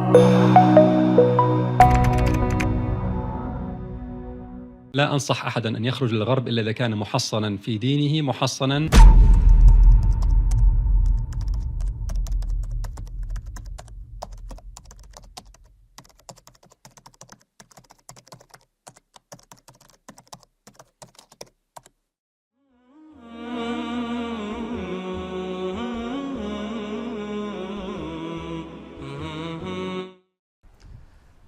لا أنصح أحدا أن يخرج للغرب إلا إذا كان محصنا في دينه، محصنا.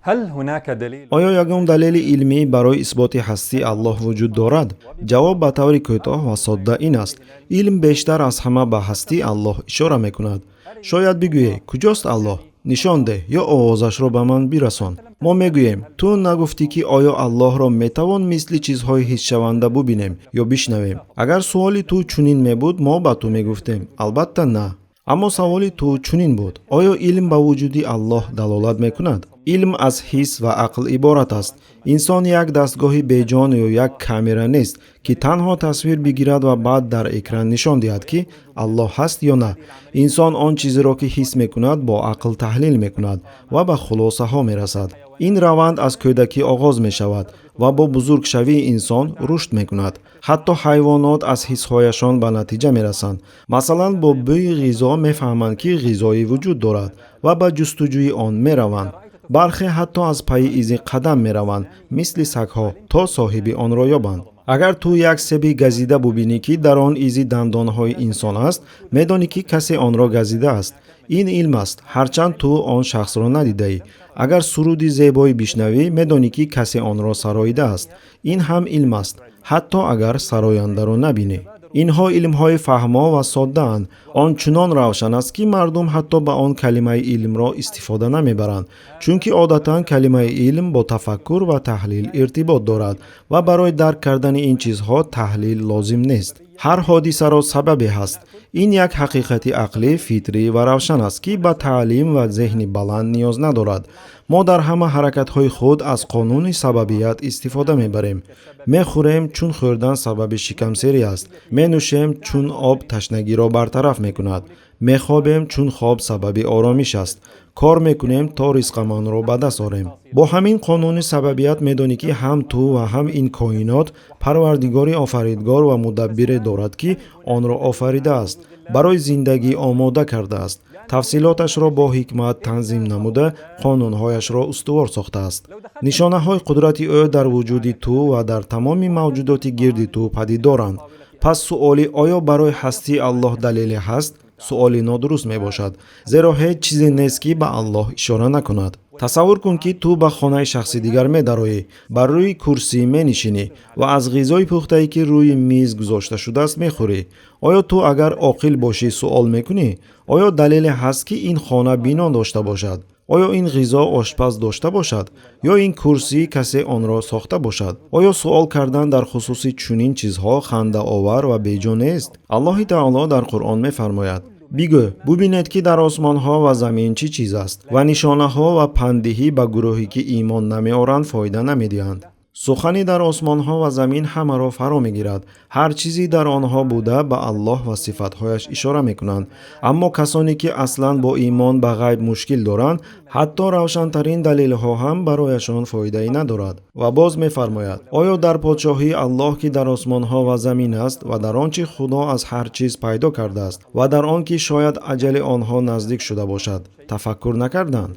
هل هناك دليل؟ Оё ягон далели илмӣ барои исботи ҳастии Аллоҳ вуҷуд дорад? Ҷавоб ба таври кӯтоҳ ва содда ин аст: илм бештар аз ҳама ба ҳастии Аллоҳ ишора мекунад. Шояд бигӯе: куҷост Аллоҳ? Нишон деҳ ё овозашро ба ман бирасон. Мо мегӯем: ту нагуфтӣ, ки оё Аллоҳро метавон мисли чизҳои ҳиссшаванда бубинем ё бишнавем? Агар суоли ту чунин мебуд, мо ба ту мегуфтем: албатта на. Аммо саволи ту чунин буд: оё илм ба вуҷуди Аллоҳ далолат мекунад? Илм аз ҳис ва ақл иборат аст. Инсон як дастгоҳи беҷон ё як камера нест, ки танҳо тасвир бигирад ва баъд дар экран нишон диҳад, ки Аллоҳ ҳаст ё на. Инсон он чизеро, ки ҳис мекунад, бо ақл таҳлил мекунад ва ба хулосаҳо мерасад. Ин раванд аз кӯдакӣ оғоз мешавад ва бо бузургшавии инсон рушд мекунад. Ҳатто ҳайвонот аз ҳисҳояшон ба натиҷа мерасанд. Масалан, бо бӯи ғизо мефаҳманд, ки ғизое вуҷуд дорад, ва ба ҷустуҷӯи он мераванд. Бархе ҳатто аз пайи изи қадам мераванд, мисли сагҳо, то соҳиби онро ёбанд. Агар ту як себи газида бубинӣ, ки дар он изи дандонҳои инсон аст, медонӣ, ки касе онро газидааст. Ин илм аст, ҳарчанд ту он шахсро надидаӣ. Агар суруди зебое бишнавӣ, медонӣ, ки касе онро сароидааст. Ин ҳам илм аст, ҳатто агар сарояндаро набинӣ. Инҳо илмҳои фаҳмо ва соддаанд. Он чунон равшан аст, ки мардум ҳатто ба он калимаи илмро истифода намебаранд, чунки одатан калимаи илм бо тафаккур ва таҳлил иртибот дорад ва барои дарк кардани ин чизҳо таҳлил лозим нест. Ҳар ҳодисаро сабабе ҳаст. Ин як ҳақиқати ақлӣ, фитрӣ ва равшан аст, ки ба таълим ва зеҳни баланд ниёз надорад. Мо дар ҳама ҳаракатҳои худ аз қонуни сабабият истифода мебарем. Мехӯрем, чун хӯрдан сабаби шикамсерӣ аст. Менӯшем, чун об ташнагиро бартараф мекунад. Мехобем, чун хоб сабаби оромиш аст. Кор мекунем, то ризқамонро ба даст орем. Бо ҳамин қонуни сабабият медонӣ, ки ҳам ту ва ҳам ин коинот парвардигори офаридгор ва мудаббире дорад, ки онро офаридааст, барои зиндагӣ омода кардааст, тафсилоташро бо ҳикмат танзим намуда, қонунҳояшро устувор сохтааст. Нишонаҳои қудрати ӯ дар вуҷуди ту ва дар тамоми мавҷудоти гирди ту падидоранд. Пас суоли оё барои ҳастии Аллоҳ далеле ҳаст суоли нодуруст мебошад, зеро ҳеҷ чизе нест, ки ба Аллоҳ ишора накунад. Тасаввур кун, ки ту ба хонаи шахси дигар медароӣ, бар рӯи курсӣ менишинӣ ва аз ғизои пухтае, ки рӯи миз гузошта шудааст, мехӯрӣ. Оё ту агар оқил бошӣ, суол мекунӣ: оё далеле ҳаст, ки ин хона бино дошта бошад? Оё ин ғизо ошпаз дошта бошад? Ё ин курсӣ касе онро сохта бошад? Оё суол кардан дар хусуси чунин чизҳо хандаовар ва беҷо нест? Аллоҳи таоло дар Қуръон мефармояд: бигӯ, бубинед, ки дар осмонҳо ва замин чӣ чиз аст, ва нишонаҳо ва панддиҳӣ ба гурӯҳе, ки имон намеоранд, фоида намедиҳанд. Сухани дар осмонҳо ва замин ҳамаро фаро мегирад. Ҳар чизе дар онҳо буда ба Аллоҳ ва сифатҳояш ишора мекунанд. Аммо касоне, ки аслан бо имон ба ғайб мушкил доранд, ҳатто равшантарин далелҳо ҳам барояшон фоидае надорад. Ва боз мефармояд: оё дар подшоҳии Аллоҳ, ки дар осмонҳо ва замин аст, ва дар он чи Худо аз ҳар чиз пайдо кардааст, ва дар он ки шояд аҷали онҳо наздик шуда бошад, тафаккур накарданд?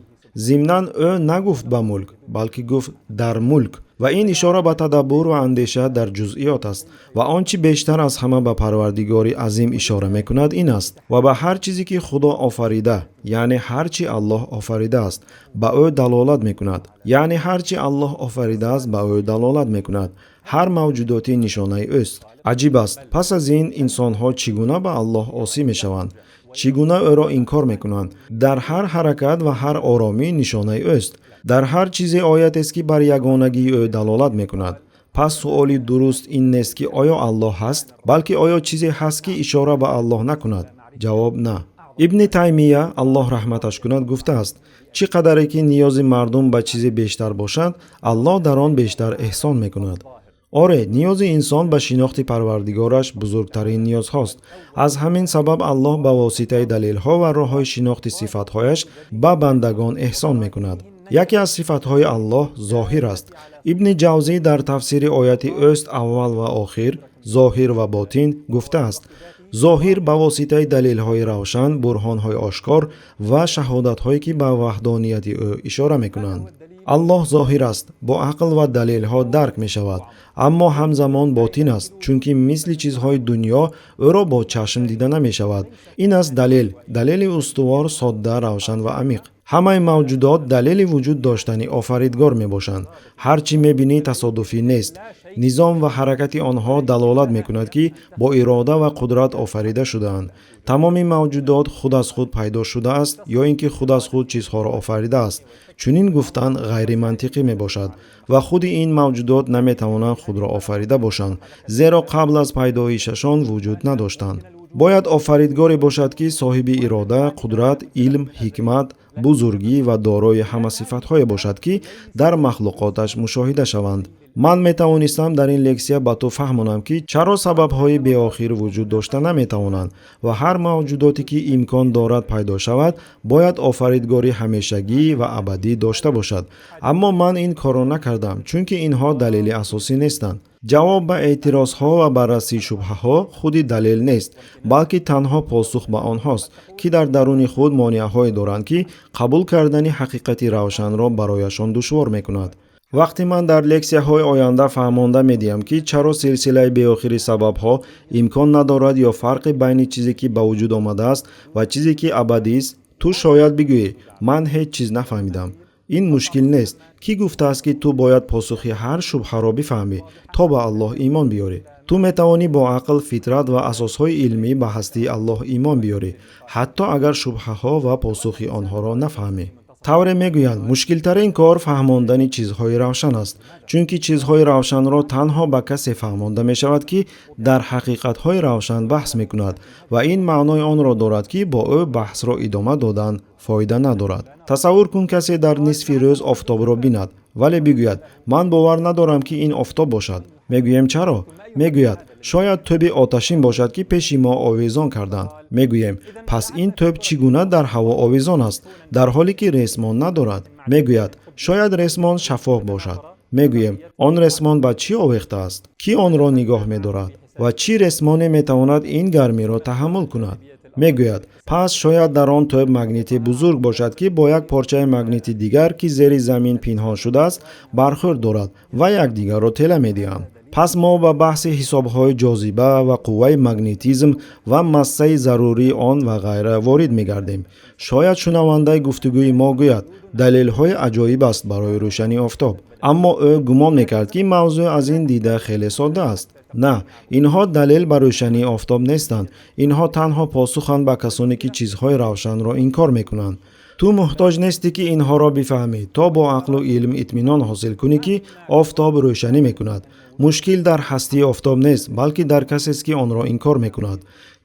Зимнан ӯ нагуфт ба мулк, балки гуфт дар мулк, ва ин ишора ба тадаббур ва андеша дар ҷузъиёт аст. Ва он чи бештар аз ҳама ба Парвардигори азим ишора мекунад ин аст: ва ба ҳар чизе, ки Худо офарида, яъне ҳар чи Аллоҳ офаридааст, ба ӯ далолат мекунад. Яъне ҳар чи Аллоҳ офаридааст, ба ӯ далолат мекунад. Ҳар мавҷудоти нишонаи ӯст. Аҷиб аст, пас аз ин инсонҳо чӣ гуна ба Аллоҳ осӣ мешаванд? Чӣ гуна ӯро инкор мекунанд? Дар ҳар ҳаракат ва ҳар оромӣ нишонаи ӯст. Дар ҳар чизе оятест, ки бар ягонагии ӯ далолат мекунад. Пас суоли дуруст ин нест, ки оё Аллоҳ ҳаст, балки оё чизе ҳаст, ки ишора ба Аллоҳ накунад? Ҷавоб на. Ибни Таймия, Аллоҳ раҳматаш кунад, гуфтааст: чӣ қадаре ки ниёзи мардум ба чизе бештар бошад, Аллоҳ дар он бештар эҳсон мекунад. Оре, ниёзи инсон ба шинохти Парвардигораш бузургтарин ниёзҳост. Аз ҳамин сабаб Аллоҳ ба воситаи далелҳо ва роҳҳои шинохти сифатҳояш ба бандагон эҳсон мекунад. Яке аз сифатҳои Аллоҳ зоҳир аст. Ибни Ҷавзӣ дар тафсири ояти ӯст аввал ва охир, зоҳир ва ботин гуфтааст: зоҳир ба воситаи далелҳои равшан, бурҳонҳои ошкор ва шаҳодатҳое, ки ба ваҳдонияти ӯ ишора мекунанд. Аллоҳ зоҳир аст, бо ақл ва далелҳо дарк мешавад, аммо ҳамзамон ботин аст, чунки мисли чизҳои дунё ӯро бо чашм дида намешавад. Ин аст далел, далели устувор, содда, равшан ва амиқ. Ҳамаи мавҷудот далели вуҷуд доштани Офаридгор мебошанд. Ҳар чӣ мебинӣ тасодуфӣ нест. Низом ва ҳаракати онҳо далолат мекунад, ки бо ирода ва қудрат офарида шудаанд. Тамоми мавҷудот худ аз худ пайдо шудааст ё ин ки худ аз худ чизҳоро офаридааст. Чунин гуфтан ғайримантиқӣ мебошад ва худи ин мавҷудот наметавонанд худро офарида бошанд, зеро қабл аз пайдоишашон вуҷуд надоштанд. Бояд офаридгоре бошад, ки соҳиби ирода, қудрат, илм, ҳикмат, бузургӣ ва дорои ҳама сифатҳое бошад, ки дар махлуқоташ мушоҳида шаванд. Ман метавонистам дар ин лексия ба ту фаҳмонам, ки чаро сабабҳои беохир вуҷуд дошта наметавонанд ва ҳар мавҷудоте, ки имкон дорад пайдо шавад, бояд офаридгори ҳамешагӣ ва абадӣ дошта бошад. Аммо ман ин корро накардам, чунки инҳо далели асосӣ нестанд. Ҷавоб ба эътирозҳо ва баррасии шубҳаҳо худи далел нест, балки танҳо посух ба онҳост, ки дар даруни худ монеаҳое доранд, ки қабул кардани ҳақиқати равшанро барояшон душвор мекунад. Вақте ман дар лексияҳои оянда фаҳмонда медиҳам, ки чаро силсилаи беохири сабабҳо имкон надорад ё фарқи байни чизе, ки ба вуҷуд омадааст, ва чизе, ки абадист, ту шояд бигӯӣ: ман ҳеҷ чиз нафаҳмидам. Ин мушкил нест. Кӣ гуфтааст, ки ту бояд посухи ҳар шубҳаро бифаҳмӣ, то ба Аллоҳ имон биёрӣ? Ту метавонӣ бо ақл, фитрат ва асосҳои илмӣ ба ҳастии Аллоҳ имон биёрӣ, ҳатто агар шубҳаҳо ва посухи онҳоро нафаҳмӣ. Тавре мегӯянд, мушкилтарин кор фаҳмондани чизҳои равшан аст, чунки чизҳои равшанро танҳо ба касе фаҳмонда мешавад, ки дар ҳақиқатҳои равшан баҳс мекунад, ва ин маънои онро дорад, ки бо ӯ баҳсро идома додан фоида надорад. Тасаввур кун, касе дар нисфи рӯз офтобро бинад, вале бигӯяд: ман бовар надорам, ки ин офтоб бошад. Мегӯем: чаро? Мегӯяд: шояд тӯби оташин бошад, ки пеши мо овезон карданд. Мегӯем: пас ин тӯб чӣ гуна дар ҳаво овезон аст, дар ҳоле ки ресмон надорад? Мегӯяд: шояд ресмон шаффоф бошад. Мегӯем: он ресмон ба чӣ овехтааст? Кӣ онро нигоҳ медорад? Ва чӣ ресмоне метавонад ин гармиро таҳаммул кунад? Мегӯяд: пас шояд дар он тӯб магнити бузург бошад, ки бо як порчаи магнити дигар, ки зери замин пинҳон шудааст, бархӯрд дорад ва якдигарро тела медиҳанд. Пас мо ба баҳси ҳисобҳои ҷозиба ва қувваи магнитизм ва массаи зарурии он ва ғайра ворид мегардем. Шояд шунавандаи гуфтугӯи мо гӯяд: далелҳои аҷоиб аст барои рӯшании офтоб. Аммо ӯ гумон мекард, ки мавзӯъ аз ин дида хеле содда аст. На, инҳо далел ба рӯшании офтоб нестанд. Инҳо танҳо посуханд ба касоне, ки чизҳои равшанро инкор мекунанд. Ту муҳтоҷ нестӣ, ки инҳоро бифаҳмӣ, то бо ақлу илм итминон ҳосил кунӣ, ки офтоб рӯшанӣ мекунад. Мушкил дар ҳастии офтоб нест, балки дар касест, ки онро инкор мекунад.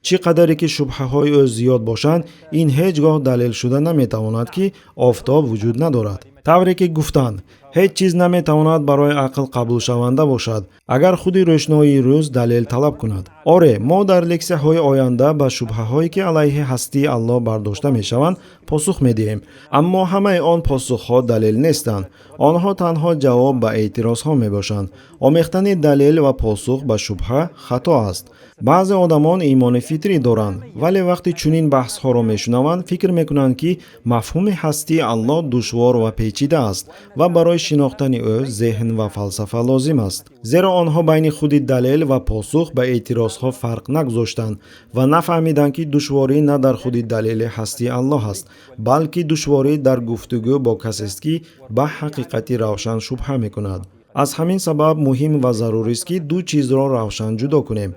Чӣ қадаре ки шубҳаҳои ӯ зиёд бошанд, ин ҳеҷ гоҳ далел шуда наметавонад, ки офтоб вуҷуд надорад. Тавре ки гуфтанд, ҳеҷ чиз наметавонад барои ақл қабулшаванда бошад, агар худи рӯшноии рӯз далел талаб кунад. Оре, мо дар лексияҳои оянда ба шубҳаҳое, ки алайҳи ҳастии Аллоҳ бардошта мешаванд, посух медиҳем. Аммо ҳамаи он посухҳо далел нестанд. Онҳо танҳо ҷавоб ба эътирозҳо мебошанд. Омехтани далел ва посух ба шубҳа хато аст. Баъзе одамон имони фитрӣ доранд, вале вақти чунин баҳсҳоро мешунаванд, фикр мекунанд, ки мафҳуми ҳастии Аллоҳ душвор ва печида аст ва барои шинохтани ӯ зеҳн ва фалсафа лозим аст. Зеро онҳо байни худи далел ва посух ба эътирозҳо фарқ нагузоштанд ва нафаҳмиданд, ки душворӣ на дар худи далели ҳастии Аллоҳ аст, балки душворӣ дар гуфтугӯ бо касест, ки ба ҳақиқати равшан шубҳа мекунад. Аз ҳамин сабаб муҳим ва зарурист, ки ду чизро равшан ҷудо кунем.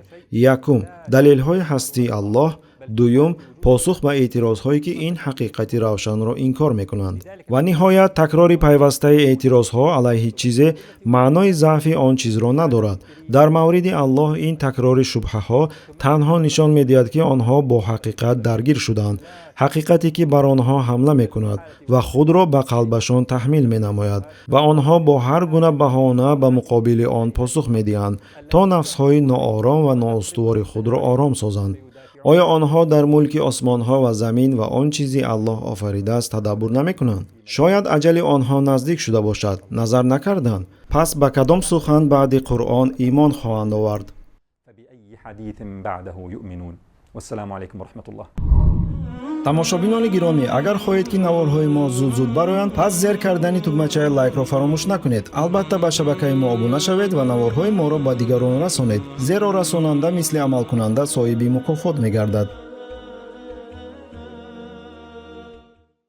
Якум, далелҳои ҳастии Аллоҳ. Дуюм, Посух ба эътирозҳое, ки ин ҳақиқати равшанро инкор мекунанд. Ва ниҳоят, такрори пайвастаи эътирозҳо алайҳи чизе маънои заъфи он чизро надорад. Дар мавриди Аллоҳ ин такрори шубҳаҳо танҳо нишон медиҳад, ки онҳо бо ҳақиқат даргир шуданд, ҳақиқате, ки бар онҳо ҳамла мекунад ва худро ба қалбашон таҳмил менамояд, ва онҳо бо ҳар гуна баҳона ба муқобили он посух медиҳанд, то нафсҳои ноором ва ноустувори худро ором созанд. Оё онҳо дар мулки осмонҳо ва замин ва он чизи Аллоҳ офаридааст тадаббур намекунанд? Шояд аҷали онҳо наздик шуда бошад. Назар накарданд? Пас ба кадом сухан баъди Қуръон имон хоҳанд овард? فبأي حديث بعده يؤمنون. والسلام عليكم ورحمة الله. Тамошобинони гиромӣ, агар хоҳед, ки наворҳои мо зуд-зуд бароянд, пас зер кардани тугмачаи лайкро фаромӯш накунед. Албатта, ба шабакаи мо обуна шавед ва наворҳои моро ба дигарон расонед, зеро расонанда мисли амалкунанда соҳиби мукофот мегардад.